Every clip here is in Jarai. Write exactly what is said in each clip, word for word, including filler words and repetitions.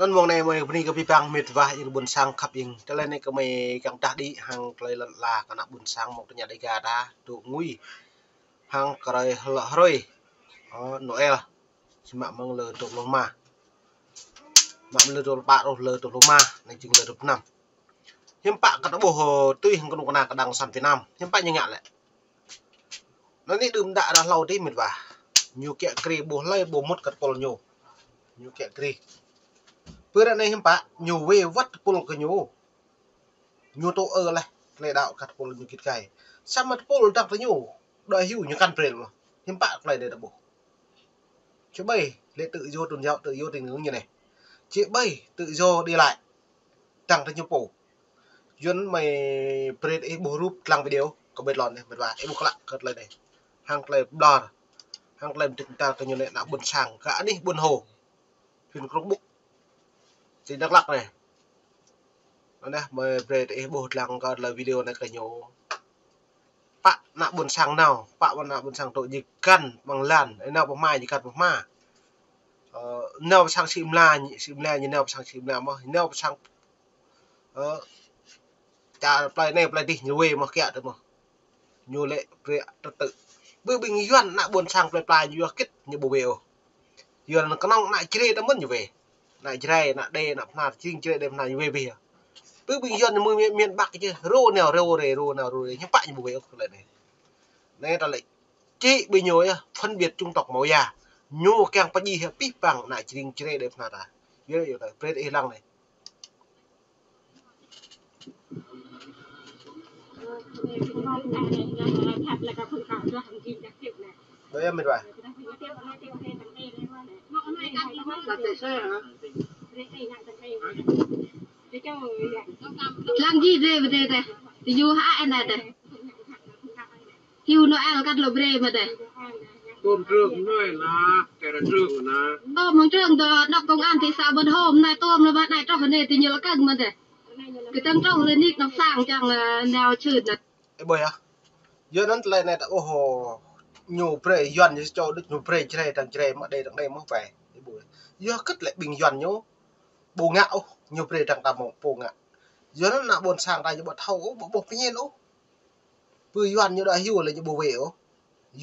Anŭn mông anai mơi bơni kơ abih bang met wa ƀing ƀôn sang khăp ƀing. Tơlơi anai kơ mơi kiăng pơdah đĭ hăng tơlơi lŏn ala kơ ană ƀôn sang mông tơña Dega ta, tŭ ngui hăng kơ hrơi hlŏ hrơi, ơ, Noel. Či mă mơ̆ng lơ dua pluh rơma. Mă mơ̆ng lơ dua pluh pă truh lơ dua pluh rơma, anai jing lơ dua pluh năm. Hiư̆m pă kơ ta ƀuh, ơ, tui hăng kơnuk kơna kơđang kơsan Việt Nam. Hiư̆m pă ñu ngă lĕ. Anai đưm đă đah hlâo dih met wa. Ñu kiă kriê ƀuh hlơi ƀuh mŭt kơ tơpul ñu. Ñu kiă kriê. Pơ ră anai hiư̆m pă ñu wai wơ̆t tơpul kơ ñu. Ñu tŭ ư laih tơlơi đaŏ kơ tơpul ñu git gai. Samơ̆ tơpul dang tơ ñu đòi hyu ñu kăn brơi mơ̆n. Hiư̆m pă tơlơi anai ta ƀuh. Či ƀai lĕ tự do tôn giáo, tự do tín ngưỡng ñu anai. Či ƀai tự do đi lại. Dang tơ ñu pô. Yuan mơi brơi ih ƀuh rup lăng video kơ ƀĕt lŏn anai, met wa, ih ƀuh klă kơ tơlơi anai. Hăng tơlơi blur. Hăng tơlơi mơdĭt mơta kơ ñu anai ană ƀôn sang. Kơ anih ƀôn Hô. Huyện Krông Búc. Tỉnh Đắk Lắk anai. Anai mơi brơi ih ƀuh lăng kơ tơlơi video anai kơ ñu. Pă ană ƀôn sang nao, pă ană ƀôn sang tŭ jing găn ƀăng lan, nao pơ hma jing găn pơ hma. Ơ, nao pơ sang Simla, Simla ñu nao pơ sang Simla mơ̆n, nao pơ sang, ơ, čar plơi anai plơi dih ñu wai mơ̆n kiă tơ mơ̆n. Ñu lĕ brơi trật tự. Ƀing ƀing Yuan ană ƀôn sang plơi pla ñu yua hơget ñu ƀu wai ôh. Yuan kơnơ̆ng ană Jrai tơ mơ̆n ñu wai. Ană Jrai, ană Đê, ană Bơhnar, jing Jrai Đê Bơhnar ñu wai ƀiă. Ƀing ƀing Yuan ñu mơ̆ng miền Bắc či rô nao rô rê, rô nao rô rê, hiư̆m pă ñu ƀu wai ôh tơlơi anai. Anai ta lĕ či ƀing ñu yơh phân biệt chủng tộc máu da. Ñu kiăng pơjing hĭ abih bang ană jing Jrai Đê Bơhnar ta. Yua anai, brơi ih lăng anai. Ƀơi met wa. Lăng jih brơi ƀơi adih teh. Ti yua hă anai teh. Hyu Noel kăt lŏ brơi mơ̆n teh. Tôm trường nơi là, kẻ là trường là. Tôm hăng trường tơ anŏ công an thị xã Buôn Hôm anai tôm lơ ƀă anai truh anai ti ñu lơ kơ̆ng mơ̆n teh. Kơtang truh lơ nik anŏ sang čang, ơ, nao čư̆ anai. Ih ƀuh yơh. Yua anŭn tơlơi anai ta ƀuh ñu brơi Yuan ñu čô đôč ñu brơi Jrai dang Jrai mơ̆ Đê dang Đê mơ̆n wai. Ih ƀuh. Yua hơget lĕ ƀing Yuan ñu ƀu ngă ôh, ñu brơi dang ta mơ̆n ƀu ngă. Yua anŭn ană ƀôn sang ta ñu ƀu thâo ôh, ƀu ƀuh pơñen ôh. Pơ Yuan ñu đòi hyu lĕ ñu ƀu wai ôh.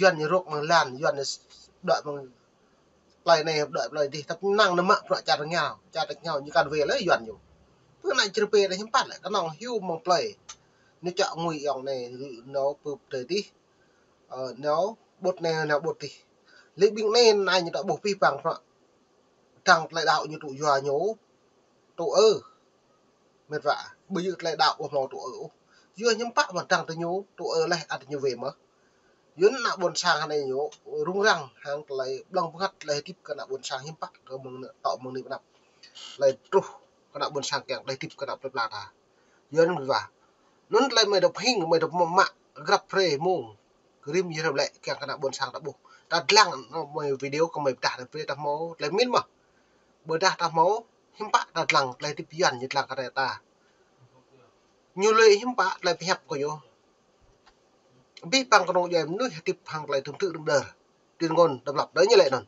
Yuan ñu rŏk mơ̆ng lan, Yuan ñu đuaĭ mơ̆ng plơi anai, đuaĭ plơi dih, tơpă năng nao mă bruă čar rơngiao, čar rơngiao ñu kăn wai lĕ Yuan ñu. Pơ anai črơ pê anai hiư̆m pă lĕ, kơnơ̆ng hyu mơ̆ng plơi. Ñu čă ngui ayŏng anai, nao pơ plơi dih. Ơ, nao ƀut anai, nao ƀut dih. Lĕ ƀing anai, anai ñu ta ƀuh abih bang bruă. Dang tơlơi đaŏ ñu tŭ yua ñu tŭ ư. Met wa, ƀu djơ̆ tơlơi đaŏ ƀu hmâo tŭ ư ôh. Yua hiư̆m pă mơ̆n dang tơ ñu tŭ ư laih ăt ñu wai mơ̆n. Yua ană ƀôn sang anai ñu rŭng răng hăng tơlơi blơ̆ng bơngăt tơlơi hơdip kơ ană ƀôn sang hiư̆m pă kơ mơ̆ng anai, tŏ mơ̆ng anai pơ anăp. Tơlơi truh kơ ană ƀôn sang kiăng tơlơi hơdip kơ ană plơi pla ta. Yua anŭn met wa. Anŭn tơlơi mơi dŏ hing, mơi dŏ mă, mă grăp brơi mơ̆ng. Rĭm yơh lĕ kiăng kơ ană ƀôn sang ta ƀuh. Ta dlăng anŭn mơi video kơ mơi pơdah anai brơi ta hmâo tơlơi min mơ̆n. Ƀôdah ta hmâo hiư̆m pă ta dlăng tơlơi hơdip Yuan ñu dlăng kơ ta. Ñu lui hiư̆m pă tơlơi pơhiăp kơ ñu. Abih bang kơnung djuai mơnuih hơdip hăng tơlơi tơm tư̆ tơm đơr. Tuyên ngôn độc lập đơi ñu lĕ anŭn.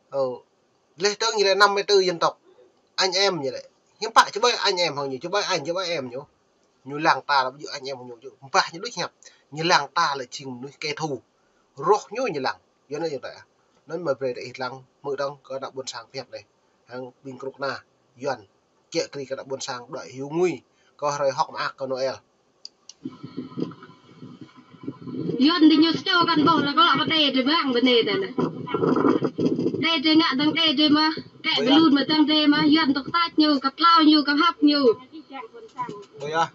Ơ, lĕ tơ̆ng ñu lĕ năm mươi tư dân tộc. Anh em ñu lĕ. Hiư̆m pă či ƀai anh em hăng ñu, či ƀai anh, či ƀai em ñu. Ñu lăng ta lĕ ƀu djơ̆ anh em ñu, ñu ƀah ñu đôč hiăp. Ñu lăng ta lĕ jing mơnuih kẻ thù. Roh ñu ñu lăng. Yua anŭn yơh ta. Anŭn mơi brơi ta ih lăng, mơ̆ dong kơ ană ƀôn sang pơhiăp anai. Hăng ƀing kơnuk kơna Yuan. Kiă kriê kơ ană ƀôn sang đuaĭ hyu ngui. Kơ hrơi hŏk mơak kơ Noel. Yuan dih ñu sa čô kăn ƀuh lĕ kơ lŏ pơdê dê mơ̆ng bơnê dê anai. Đê dê ngă dang đê dê mơ̆n. Kĕ dê lun mơ̆n dang đê mơ̆n. Yuan tŏk tač ñu, kăp tlao ñu, kăp hăp ñu. Ƀu yơh.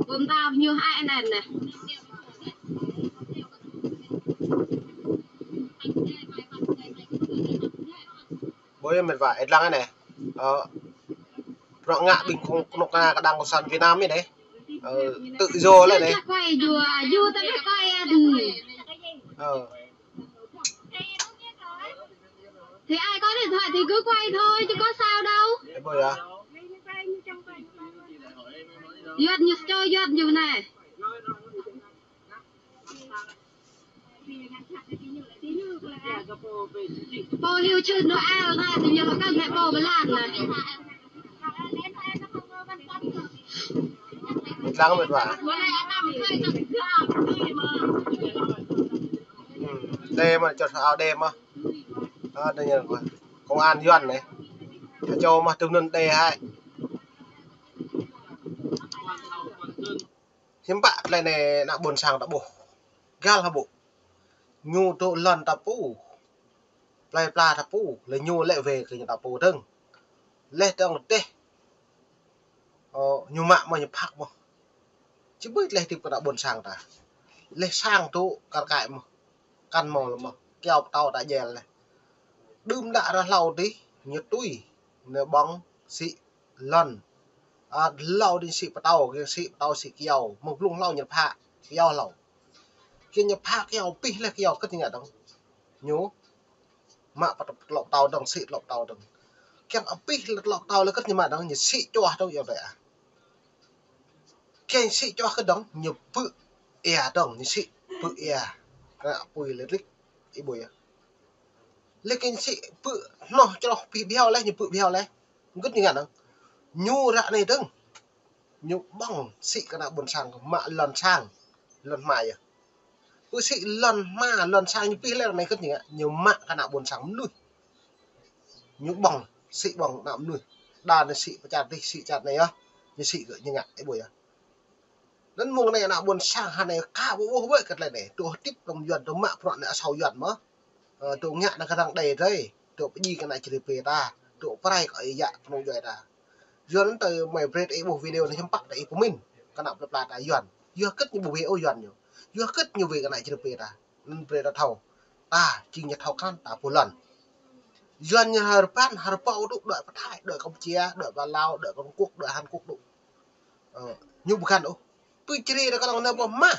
Ƀu mơta ñu hă anŭn anai. Ƀu yơh met wa, ih lăng anai. Ơ, bruă ngă ƀing kơnuk kơna kơđang kơsan Việt Nam anai. Ơ, tự do lĕ anai. Quay yua, yua ta quay anŭn. Ơ. Thì ai có điện thoại thì cứ quay thôi chứ có sao đâu. Ih ƀuh yơh. Yuan ñu sa čô Yuan ñu anai. Pô hyu čư̆ Noel anai, tơña lŏ kăn hĕ pô bơlan anai. Lăng mĕt wa. Đe mơ̆, čŏt ao đe mơ̆. Ơ, đe ñu mơ̆. Công an Yuan anai. Čô mơ̆ tơm nun đe hai. Hiư̆m pă tơlơi anai ană ƀôn sang ta ƀuh. Găl hă ƀu. Ñu dŏ lŏn ta pô. Plơi pla ta pô. Lĕ ñu lĕ wai kơ ñu ta pô dơ̆ng. Leh dơ̆ng teh. Ơ, ñu mă mơ̆ ñu phak mơ̆. Či ƀuh leh tip kơ ană ƀôn sang ta. Leh sang dŏ kar kaĭ mơ̆. Kăn mơ̆ lĕ mơ̆. Kiao pơtâo ta jel leh. Đưm đă ră hlâo dih. Ñu tui. Ñu ƀơ̆ng sĭ lŏn. Ơ, hlâo dih sĭ pơtâo, kiăng sĭ pơtâo sĭ kiao. Mơ̆ng blung hlâo ñu phă kiao hlâo. Kiăng ñu phă kiao pih leh kiao kơ̆t ñu ngă dơ̆ng. Ñu mă pơt-, tlŏ pơtâo dơ̆ng, sĭ tlŏ pơtâo dơ̆ng. Kiăng apih leh tlŏ pơtâo leh kơ̆t ñu mă dơ̆ng, ñu sĭ čuah dơ̆ng yơh dêh ah. Kiăng sĭ čuah kơ̆t dơ̆ng, ñu bư̆ ia dơ̆ng, ñu sĭ bư̆ ia. Kơ apui leh rik, ih ƀuh yơh. Leh kiăng sĭ bư̆ hnoh čroh pih biao leh, ñu bư̆ biao leh. Kơ̆t ñu ngă dơ̆ng. Ñu ră anai dơ̆ng. Ñu ƀơ̆ng sĭ kơ ană ƀôn sang, mă lŏn sang, lŏn hma yơh. Pơ sĭ lŏn hma, lŏn sang ñu pih leh anai kơ̆t ñu ngă, ñu mă kơ ană ƀôn sang mơnuih. Ñu ƀơ̆ng, sĭ ƀơ̆ng ană mơnuih. Đa anai sĭ pơ čar dih, sĭ čar anai yơh. Ñu sĭ kơ ñu ngă, ih ƀuh yơh. Anŭn mơ̆ng anai ană ƀôn sang hơnai ka ƀu ƀuh wơ̆t kơ tơlơi anai. Dŏ hơdip tơm Yuan, dŏ mă bruă anai asâo Yuan mơ̆. Ơ, dŏ ngă anai kơdang đei drơi. Dŏ pơjing kơ ană čơrê pê ta. Dŏ pơrai kơ ơi yă kơnung djuai ta. Yuan anŭn tơ mơi brơi ih ƀuh video anai hiư̆m pă tơ ih pơmĭn. Kơ ană plơi pla ta Yuan. Yua kơ̆t ñu ƀu wai ôh Yuan ñu. Yua kơ̆t ñu wai kơ ană čơrê pê ta. Anŭn brơi ta thâo. Ta, jing ñu thâo krăn ta pô lŏn. Yuan ñu hơr păn, hơr pô dŏ, dŏ pơ Thái, dŏ Kampuchia, dŏ pơ Lào, dŏ Trung Quốc, dŏ Hàn Quốc dŏ. Ơ, ñu ƀu khăn ôh. Pơ čơrê ta kơnơ̆ng anai ƀuh mă.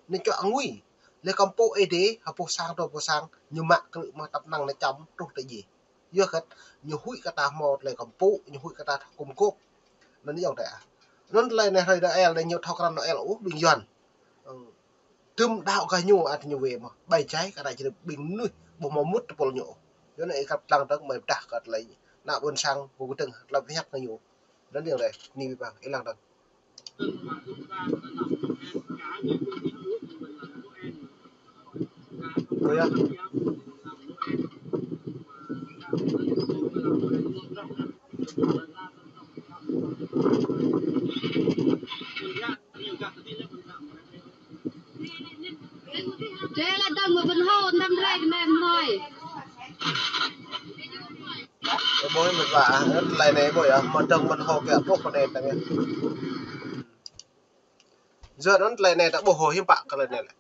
Anai čuă ngui. Leh kăm pô ê đê, hơpô sang, tơ pô sang, ñu mă krư̆ mă tăp năng anai čăm, truh tơ djai. Yua kơ, ñu huĭ kơ ta hmâo tơlơi kăm pô, ñu huĭ kơ ta thâo kŭm kôk. Anŭn yơh dêh ah. Anŭn tơlơi anai hrơi Noel anai ñu thâo krăn Noel ôh, ƀing Yuan. Ơ, tơm đaŏ kơ ñu ăt ñu wai mơ̆. Ƀai jai kơ ta čơrê ƀing mơnuih, ƀu hmâo mŭt tơpul ñu ôh. Yua anai ih kăp lăng dơ̆ng mơi pơdah kơ tơlơi. Ană ƀôn sang, ƀu kơdơ̆ng, tơlơi pơhiăp kơ ñu. Anŭn yơh dêh, bơni abih bang, ih lăng dơ̆ng. Ơ yơh. Dêh lah dơ̆ng mơ̆ ƀôn hô, năm rai kơ nem noi. Ơ, ƀuh mĕt wa, tơlơi anai ƀuh yơh, mơ̆ dơ̆ng ƀôn hô kiăng truh kơ anai tơ̆ng yơh. Yua anŭn tơlơi anai ta ƀuh hô hiư̆m pă kơ tơlơi anai lĕ.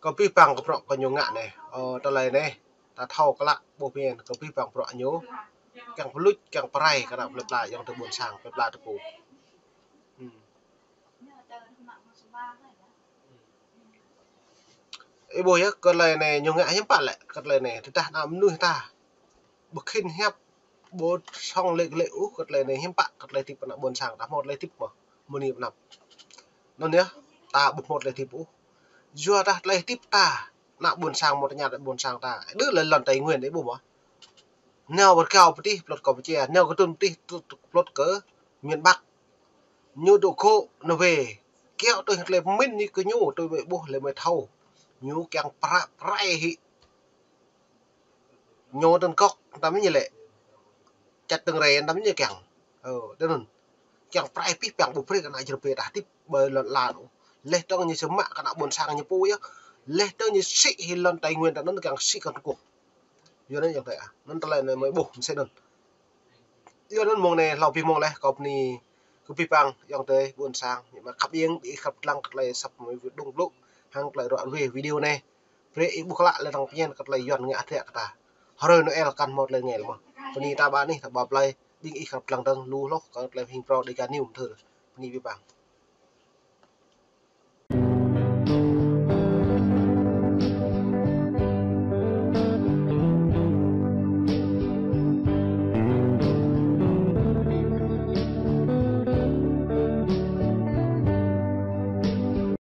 Kơ abih bang kơ bruă kơ ñu ngă anai. Ơ, tơlơi anai, ta thâo klă ƀuh pơmĭn, kơ abih bang bruă ñu. Kiăng pơluč, kiăng pơrai, kơ ană plơi pla, ayŏng adơi ƀôn sang, plơi pla ta pô. Hmm. Ih ƀuh yơh, kơ tơlơi anai ñu ngă hiư̆m pă lĕ, kơ tơlơi anai, tơdah ană mơnuih ta. Ƀu khĭn hiăp, ƀu sŏng lĕ lĕ ôh, kơ tơlơi anai hiư̆m pă, kơ tơlơi hơdip ană ƀôn sang, ta hmâo tơlơi hơdip mơ̆, mơni pơnăp. Anŭn yơh, ta ƀu hmâo tơlơi hơdip ôh. Yua dah tơlơi hơdip ta, ană ƀôn sang hmâo tơña ană ƀôn sang ta. Đơ lĕ lŏn Tây Nguyên đơi ƀuh mơ̆. Nao rơkâo pơ tih, plŏt Kampuchia, nao kơ tŭn pơ tih, plŏt kơ miền Bắc. Ñu dŏ gŏ nao wai. Kiăo tui tơlơi pơmĭn ñu kơ ñu, tui ƀuh lĕ mơi thâo. Ñu kiăng pơrai, pơrai hĭ. Ñu tơ̆ng kŏk, tăm ñu lĕ. Čăt tơ̆ng rai, tăm ñu kiăng. Ơ, tui anŭn. Kiăng pơrai pih păng ƀu brơi kơ ană čơrê pê ta hơdip ƀơi lŏn ala anŭn. Leh dơ̆ng ñu sơmă kơ ană ƀôn sang ñu pô yơh. Leh dơ̆ng ñu sĭ hĭ lŏn Tây Nguyên ta anŭn kiăng sĭ kơ Trung Quốc. Yua anŭn ayŏng adơi ah. Anŭn tơlơi anai mơi ƀuh mơsĕ anŭn. Yua anŭn mơ̆ng anai hlâo abih mơ̆ng leh kơ bơni kơ abih bang ayŏng adơi ƀôn sang. Ñu mă khăp iêng, ƀing ih khăp lăng kơ tơlơi săp mơi dŏng blŭ. Hăng tơlơi ruă ruê video anai. Brơi ih ƀuh klă lĕ dơ̆ng pơñen kơ tơlơi Yuan ngă hơdră kơ ta. Hrơi Noel kăn hmâo tơlơi ngă lĕ mơ̆. Bơni ta ƀă anih, ta ƀă plơi, ƀing ih khăp lăng dơ̆ng lu hloh kơ tơlơi hing pro Dega News mơthưr. Bơni abih bang.